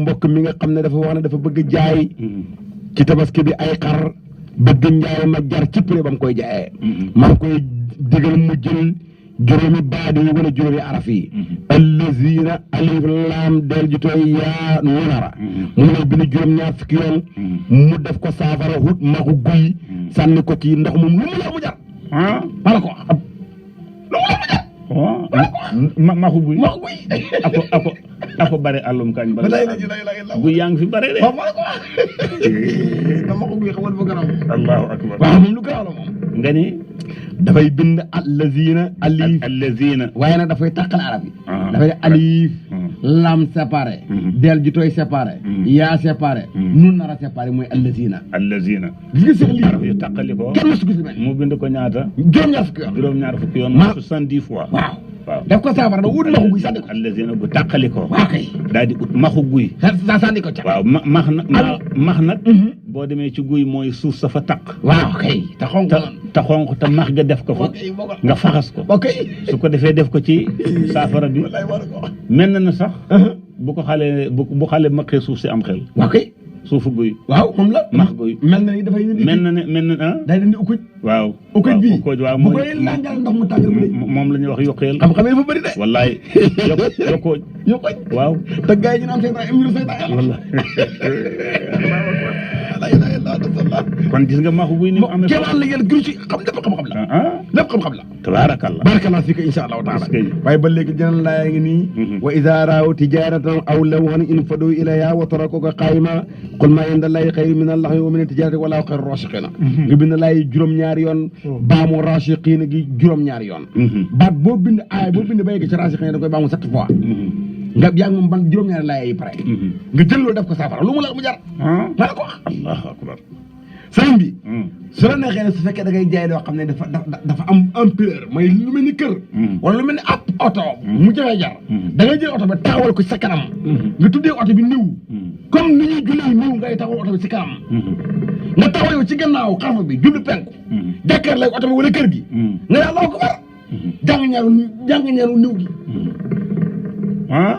mbokk mi nga xam ne dafa wax ne dafa bëgg jaay ci tabaski bi ay xar bëgg njaay ma jar ci prix ba mu koy jaayee maa ngi koy digal mu jël juróomi baat yi wala juróomi araf yi allazina alif laam del ji tooy yaa nunara mu ne bind juróom-ñaar fukki yoon mu def ko saafara hut maxu guy sànni ko ci ndox moom lu mu la mu jar wala ko lu mu la mu jar maxu guy ako bare àllum kañ ba guy yaa ngi fi bare de wala ko da maxu guy xamal ba garaw allahu akbar waaw moom lu garaw la moom nga ni dafay bind allazina alif allazina waaye nag dafay tàqal arab yi dafay alif lam séparé del ji tooy séparé yaa séparé nun nar a séparé mooy allazina gis nga arab yu tàqali ko kenn musu gis mel mu bind ko ñaata juróom-ñaar fukki yoon 70 fois waaw waaw daf ko saafara da wut maxu guy sànni ko allazina bu tàqali ko waaw kay daal di ut maxu guy sa sànni ko ca waaw max nag boo demee ci guy mooy suuf sa fa taq waaw kay te xonq te xonq te max ga def ko fa nga faxas ko su ko defee def ko ci saafara bi mel na sax bu ko xale maqee suuf si am xel waaw kay suufu guy waaw moom la max guy mel na ni dafay mel na day dindi ukuj waaw ukuj bi waaw bu koy langal ndox mu tàng moom la ñuy wax yokkeel xam-xam yi dafa bëri de wallaay yokkoo waaw te gars yi ñu naan seytaan émir seytaan wallaay kon gis nga maxu guy ni mu amee kéemaan la yéen gënu ci xam lépp xam-xam la lépp xam-xam la tabaarakallah barakallah fii ko insha allahu taala waaye ba léegi jënan laa ngi nii wa iza raaw tijaratan aw lahwan infadu ilayha wa tarakuka qaa'ima qul ma inda allahi xayru min allahi wa min tijarati wallahu xayru rasiqina nga bind laay juróom-ñaari yoon baamu rasiqina gi juróom-ñaari yoon baat boo bind aay boo bind ba yegg ci rasiqina da koy baamu 7 fois nga yaa ngi moom ban juróom-ñaari laay yi pare nga jël loolu def ko saafara lu mu la mu jar maa la ko wax allahu akbar sëriñ bi su la neexee ne su fekkee da ngay jaay loo xam ne dafa am ampleur mooy lu mel ni kër wala lu mel ni ab oto mu jafee jar da ngay jël oto bi taxawal ko ci sa kanam nga tuddee oto bi niw comme ni ñuy jullee niw ngay taxawal oto bi ci kanam nga taxaw yow ci gannaaw xarfa bi jublu penku jàkkaar lay oto bi wala kër gi nga ne Allahu akbar jàng ñaaru niw gi waaw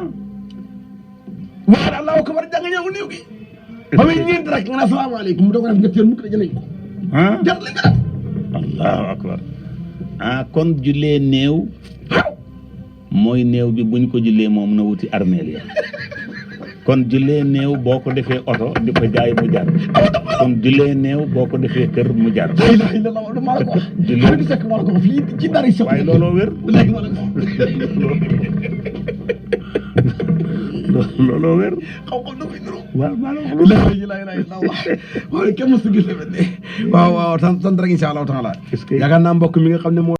Allahu akbar jàng ñaaru niw gi ba muy ñeent rek nga ne asalaamaaleykum mu doog a def ñetti yoon mu ko dajale ko jar li nga def allahu akbar kon jullee néew mooy néew bi buñ ko jullee moom na wuti armeel ya kon jullee néew boo ko defee oto di ko jaay mu jar kon jullee néew boo ko defee kër mu jar la ilaha illallah maa la ko wax xale bi sekk maa la ko wax fii ci dari sekk waaye looloo wér léegi maa la ko looloo wér xam-xam dafay nuru waaw maa la wax la ilaha illallah waaye kenn mosu gis ne waaw sant rek insha allahu taala yaakaar naa mbokk mi nga xam ne moo